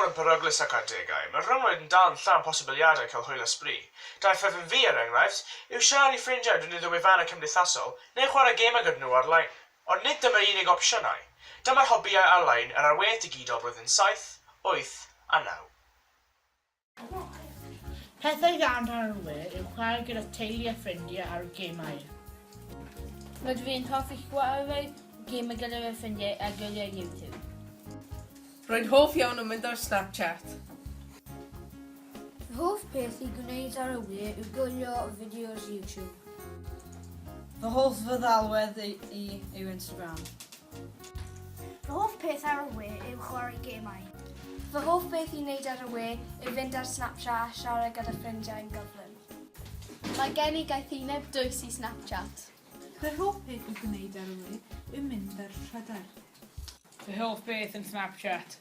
fod yn peryglus ac adegau, mae'r rhyngrwyd yn dal yn llawn posibiliadau cael hwyl a sbri. Dau ffefryn fi, er enghraifft, yw siarad i ffrindiau defnyddio wefannau cymdeithasol neu chwarae gemau gyda nhw ar-lein. Ond nid dyma'r unig opsiynau. Dyma'r hobïau ar-lein yr arweinydd digidol blwyddyn 7, 8 a 9. Pethau dda ar y we yw chwarae gyda teulu a ffrindiau ar gemau. Rydw i'n hoffi chwarae gemau gyda fy ffrindiau a gwylio YouTube. Rwy'n hoff iawn o mynd ar Snapchat. Fy hoff peth i gwneud ar y we yw gwylio fideos YouTube. Fy hoff feddalwedd i yw Instagram. Fy hoff peth ar y we yw chwarae gemau. Fy hoff beth i wneud ar y we yw fynd ar Snapchat a siarad gyda ffrindiau yn gyflym. Mae gen i gaethineb dwys i Snapchat. Fy hoff peth i'w gwneud ar y we yw mynd ar Trydar. Fy hoff beth yn Snapchat.